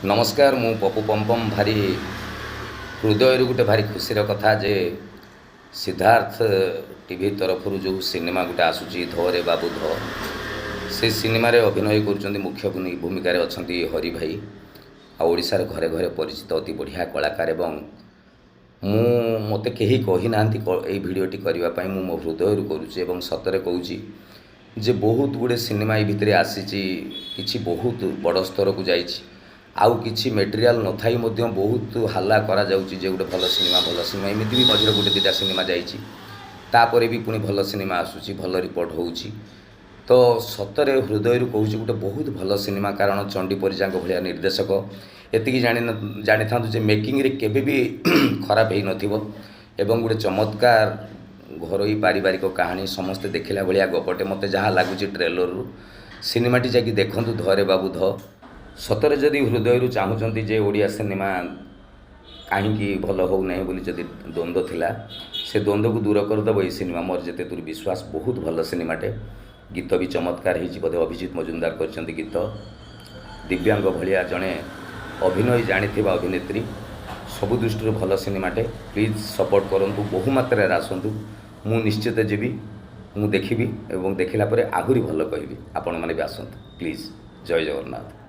ନମସ୍କାର, ମୁଁ ପପୁ ପମ୍ପମ୍। ଭାରି ହୃଦୟରୁ ଗୋଟେ ଭାରି ଖୁସିର କଥା ଯେ ସିଦ୍ଧାର୍ଥ ଟିଭି ତରଫରୁ ଯେଉଁ ସିନେମା ଗୋଟେ ଆସୁଛି, ଧରେ ବାବୁ ଧ, ସେ ସିନେମାରେ ଅଭିନୟ କରୁଛନ୍ତି, ମୁଖ୍ୟ ଭୂମିକାରେ ଅଛନ୍ତି ହରି ଭାଇ ଆଉ ଓଡ଼ିଶାର ଘରେ ଘରେ ପରିଚିତ ଅତି ବଢ଼ିଆ କଳାକାର। ଏବଂ ମୁଁ ମୋତେ କେହି କହିନାହାନ୍ତି ଏଇ ଭିଡ଼ିଓଟି କରିବା ପାଇଁ, ମୁଁ ମୋ ହୃଦୟରୁ କରୁଛି। ଏବଂ ସତରେ କହୁଛି ଯେ ବହୁତ ଗୁଡ଼ିଏ ସିନେମା ଏଇ ଭିତରେ ଆସିଛି, କିଛି ବହୁତ ବଡ଼ ସ୍ତରକୁ ଯାଇଛି, ଆଉ କିଛି ମେଟେରିଆଲ୍ ନଥାଇ ମଧ୍ୟ ବହୁତ ହାଲ୍ଲା କରାଯାଉଛି ଯେ ଗୋଟେ ଭଲ ସିନେମା, ଭଲ ସିନେମା। ଏମିତି ବି ମଝିରେ ଗୋଟେ ଦୁଇଟା ସିନେମା ଯାଇଛି, ତାପରେ ବି ପୁଣି ଭଲ ସିନେମା ଆସୁଛି, ଭଲ ରିପୋର୍ଟ ହେଉଛି। ତ ସତରେ ହୃଦୟରୁ କହୁଛି, ଗୋଟେ ବହୁତ ଭଲ ସିନେମା, କାରଣ ଚଣ୍ଡୀ ପରିଜାଙ୍କ ଭଳିଆ ନିର୍ଦ୍ଦେଶକ। ଏତିକି ଜାଣିଥାନ୍ତୁ ଯେ ମେକିଂରେ କେବେ ବି ଖରାପ ହେଇନଥିବ ଏବଂ ଗୋଟେ ଚମତ୍କାର ଘରୋଇ ପାରିବାରିକ କାହାଣୀ, ସମସ୍ତେ ଦେଖିଲା ଭଳିଆ ଗପଟେ ମୋତେ ଯାହା ଲାଗୁଛି ଟ୍ରେଲରରୁ। ସିନେମାଟି ଯାଇକି ଦେଖନ୍ତୁ, ଧରେ ବାବୁ ଧ। ସତରେ ଯଦି ହୃଦୟରୁ ଚାହୁଁଛନ୍ତି ଯେ ଓଡ଼ିଆ ସିନେମା କାହିଁକି ଭଲ ହେଉନାହିଁ ବୋଲି ଯଦି ଦ୍ୱନ୍ଦ୍ୱ ଥିଲା, ସେ ଦ୍ୱନ୍ଦ୍ୱକୁ ଦୂର କରିଦେବ ଏଇ ସିନେମା, ମୋର ଯେତେ ଦୂର ବିଶ୍ୱାସ। ବହୁତ ଭଲ ସିନେମାଟେ, ଗୀତ ବି ଚମତ୍କାର ହେଇଛି, ବୋଧେ ଅଭିଜିତ ମଜୁମଦାର କରିଛନ୍ତି ଗୀତ। ଦିବ୍ୟାଙ୍କ ଭଳିଆ ଜଣେ ଅଭିନୟ ଜାଣିଥିବା ଅଭିନେତ୍ରୀ। ସବୁ ଦୃଷ୍ଟିରୁ ଭଲ ସିନେମାଟେ। ପ୍ଲିଜ୍ ସପୋର୍ଟ କରନ୍ତୁ, ବହୁ ମାତ୍ରାରେ ଆସନ୍ତୁ। ମୁଁ ନିଶ୍ଚିତ ଯିବି, ମୁଁ ଦେଖିବି ଏବଂ ଦେଖିଲା ପରେ ଆହୁରି ଭଲ କହିବି। ଆପଣମାନେ ବି ଆସନ୍ତୁ ପ୍ଲିଜ୍। ଜୟ ଜଗନ୍ନାଥ।